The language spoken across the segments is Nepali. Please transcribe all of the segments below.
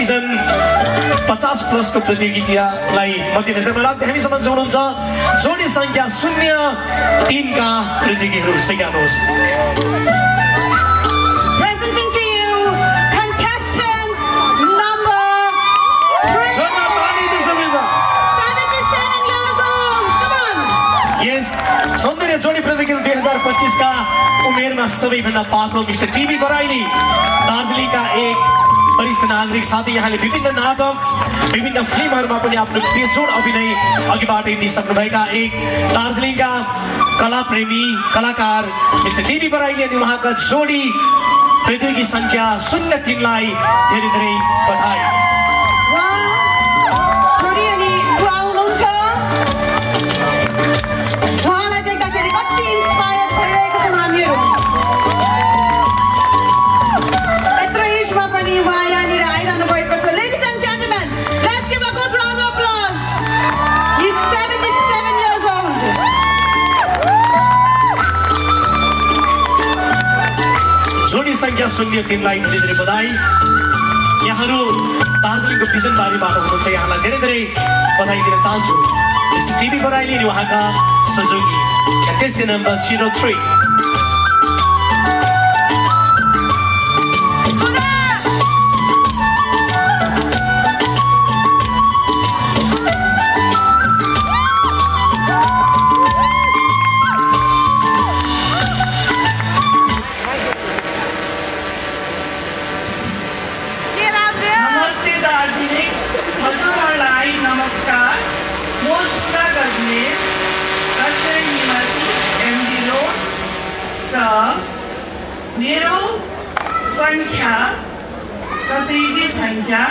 सिटिजन 50+ को प्रतियोगितालाई मध्यनजरमा राख्दै हामी समक्ष हुनुहुन्छ जोडी संख्या 03 का प्रतियोगीहरू सिकाउनुहोस्। Presenting to you contestant number 3. 77 years old. Come on. Yes, सौन्दर्य जोडी प्रतियोगिता 2025 का उमेरमा सबैभन्दा पातलो मिस्टर टिभी बराइली दार्जिलिङका एक वरिष्ठ नागरिक साथै यहाँले विभिन्न नाटक विभिन्न फिल्महरूमा पनि आफ्नो बेजोड अभिनय अघिबाटै दिइसक्नुभएका एक दार्जिलिङका कलाप्रेमी कलाकार मिस्टर टिभी बराइली अनि उहाँका जोडी प्रतियोगी संख्या 03 लाई धेरै धेरै बधाई। छोरी अनि बुवा हुनुहुन्छ उहाँलाई देख्दाखेरि कति इन्स्पायर भइरहेको छौँ हामीहरू। यत्रो एजमा पनि उहाँ यहाँनिर आइरहनु भएको छ। Ladies and gentlemen, let's give a good round of applause. He's 77 years old. जोडी संख्या 03 लाई धेरै धेरै बधाई। यहाँहरू दार्जिलिङको बिजनबारीबाट हुनुहुन्छ, यहाँलाई धेरै धेरै बधाई दिन चाहन्छु। मिस्टर टिभी बराइली अनि उहाँका सहयोगी contestant number 03। नमस्ते दार्जिलिङ, हजुरहरूलाई नमस्कार। म सुधा गजमेर, दक्षिण निवासी एमडी रोड र मेरो संख्या प्रतियोगी संख्या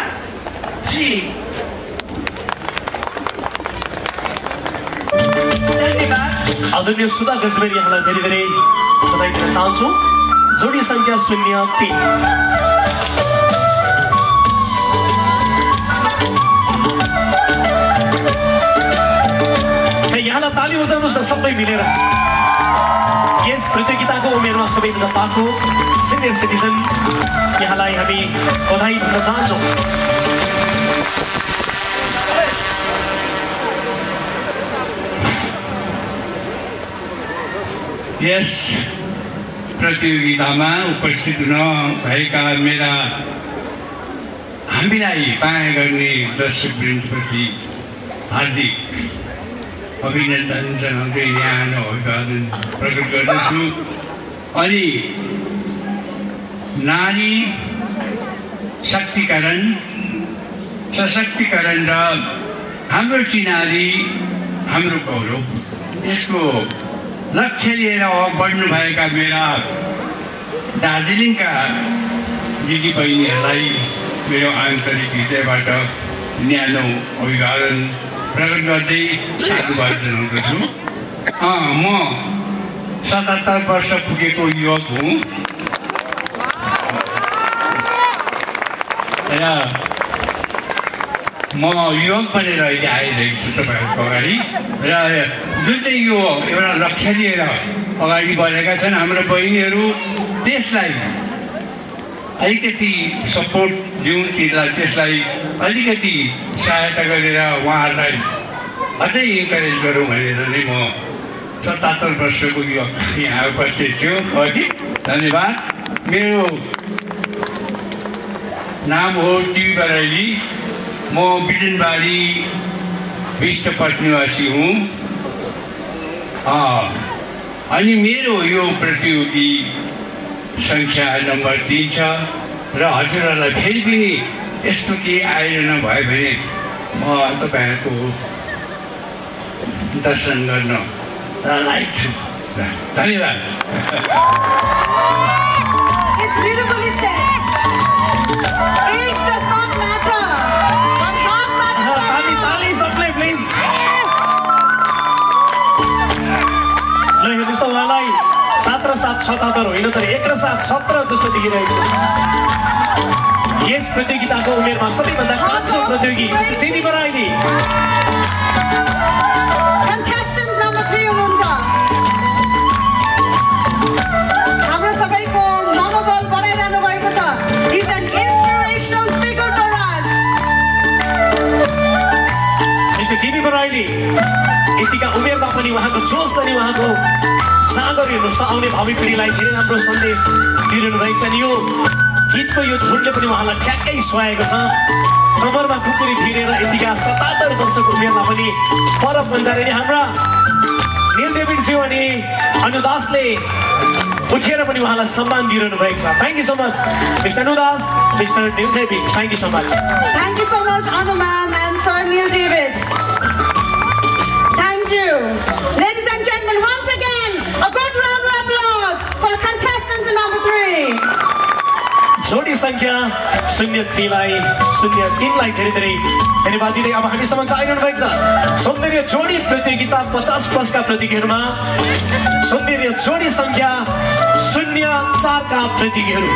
3। धन्यवाद। आदरणीय सुधा गजमेर यहाँलाई धेरै धेरै बधाई दिन चाहन्छु। जोडी संख्या 03। यहाँलाई ताली बजाउनुहोस् न सबै मिलेर। यस प्रतियोगिताको उमेरमा सबैभन्दा पाको सिनियर सिटिजन यहाँलाई हामी बधाई भन्न चाहन्छौँ। यस प्रतियोगितामा उपस्थित हुन भएका मेरा हामीलाई माया गर्ने दर्शकवृन्दप्रति हार्दिक अभिनन्दन जनाउँदै यहाँ अभिवादन प्रकट गर्दछु। अनि नारी शक्तिकरण सशक्तिकरण र हाम्रो चिनारी हाम्रो गौरव यसको लक्ष्य लिएर बढ्नुभएका मेरा दार्जिलिङका दिदीबहिनीहरूलाई मेरो आन्तरिक हृदयबाट न्यानो अभिवादन प्रकट गर्दै साधुवाद जनाउँदछु। म 77 वर्ष पुगेको युवक हुँ र म युवक बनेर अहिले आइरहेको छु तपाईँहरूको अगाडि। र जुन चाहिँ यो एउटा लक्ष्य लिएर अगाडि बढेका छन् हाम्रो बहिनीहरू, त्यसलाई अलिकति सपोर्ट दिउँ, त्यसलाई अलिकति सहायता गरेर उहाँहरूलाई अझै इन्करेज गरौँ भनेर नै म 77 वर्षको युवक यहाँ उपस्थित छु। अघि धन्यवाद। मेरो नाम हो टिभी बराइली। म बिजनबारी विष्टपट निवासी हुँ। अनि मेरो यो प्रतियोगी संख्या नम्बर 3 छ र हजुरहरूलाई फेरि पनि यस्तो केही आयोजना भयो भने म तपाईँहरूको दर्शन गर्न लायक छु। धन्यवाद। It's beautifully said. Age does not matter. But heart matters. ताली सबले प्लिज। ल हेर्नुहोस् त उहाँलाई 7 र 7 77 होइन तर 1 र 7 17 जस्तो देखिरहेको छ। यस प्रतियोगिताको उमेरमा सबैभन्दा कान्छो प्रतियोगी टिभी बराइली। Contestant number 3 हुनुहुन्छ। हाम्रो सबैको मनोबल बढाइरहनु भएको छ। He's an inspirational figure for us. जोस अनि उहाँको जाँगर हेर्नुहोस् त आउने भावी पिँढीलाई धेरै राम्रो सन्देश दिइरहनु भएको छ। यो गीतको यो धुनले पनि उहाँलाई ठ्याक्कै सुहाएको छ। कमरमा खुकुरी फिरेर यतिका 77 वर्षको उमेरमा पनि पर पञ्चाले नि हाम्रा नीलदेवीज्यू अनि अनुदासले उठेर पनि उहाँलाई सम्मान दिइरहनु भएको छ। Thank you so much mister Anudas, mister Niladevi, thank you so much. Thank you so much, Anu ma'am and Sir Neil David. Thank you. Ladies and gentlemen, once again, a good round of applause for contestant number 3. जोडी संख्या 03लाई 03लाई धेरै धेरै धन्यवाद दिँदै अब हामी समक्ष आइरहनु भएको छ सौन्दर्य जोडी प्रतियोगिता 50 प्लसका प्रतियोगीहरूमा सौन्दर्य जोडी संख्या 04 का प्रतियोगीहरू।